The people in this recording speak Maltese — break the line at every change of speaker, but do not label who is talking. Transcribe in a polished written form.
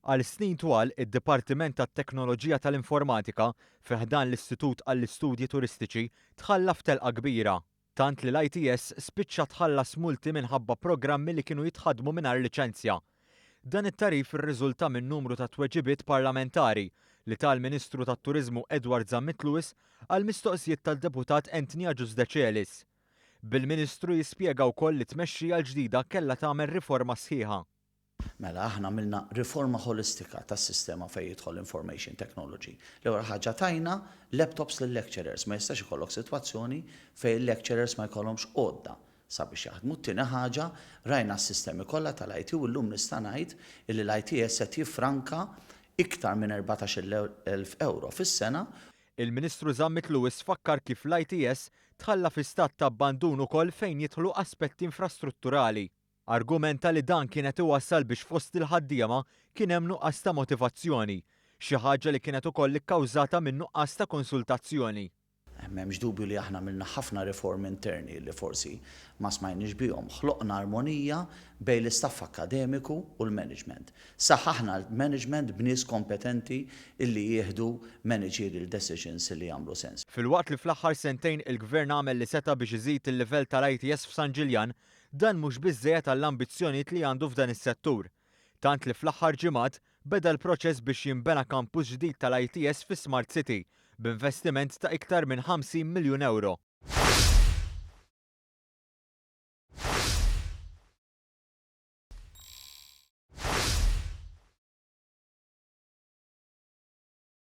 Għal snin twal, id-Dipartiment tat-Teknoloġija tal-Informatika fi ħdan l-Istitut għall-Istudji Turistiċi tħalla f'telqa kbira, tant li l-ITS spiċċa tħallas multi minħabba programmi li kienu jitħaddmu mingħajr liċenzja. Dan it-tagħrif irriżulta minn numru ta' tweġibiet parlamentari li ta l-Ministru tat-Turiżmu Edward Zammit Lewis għal mistoqsijiet tad-Deputat Anthony Agius Decelis. Bil-Ministru jispjega wkoll li t-tmexxija l-ġdida kellha tagħmel riforma sħiħa.
Mela aħna għamilna riforma ħolistika tas-sistema fejn jidħol information technology. L-ewwel ħaġa tajna laptops lil-lecturers, ma jistax ikollok sitwazzjoni fejn il-lecturers ma jkollhomx għodda sabiex jaħdmu. T-tieni ħaġa rajna s-sistemi kollha tal-IT u llum nista' ngħid illi l-ITS qed jiffranka iktar minn 14,000 ewro fis-sena.
Il-Ministru Zammit Lewis fakkar kif l-ITS tħalla fi stat ta' abbandun ukoll fejn jidħlu aspetti infrastrutturali. Argumenta li dan kien qed iwassal biex fost il-ħaddiema kien hemm nuqqas ta' motivazzjoni, xi ħaġa li kienet ukoll ikkawżata minn nuqqas ta' konsultazzjoni.
M'hemmx dubju li aħna għamilna ħafna riformi interni li forsi ma smajniex bihom. Ħloqna armonija bejn l-istaff akkademiku u l-management. Saħħaħna l-management b'nies kompetenti illi jieħdu managerial decisions illi jagħmlu sens.
Filwaqt li fl-aħħar sentejn il-Gvern għamel li seta' biex iżid il-livell tal-ITS f'San Ġiljan, dan mhux biżżejjed għall-ambizzjonijiet li għandu f'dan is-settur. Tant li fl-aħħar ġimgħat beda l-proċess biex jinbena campus ġdid tal-ITS fi Smart City b'investiment ta' iktar minn 50 miljun ewro.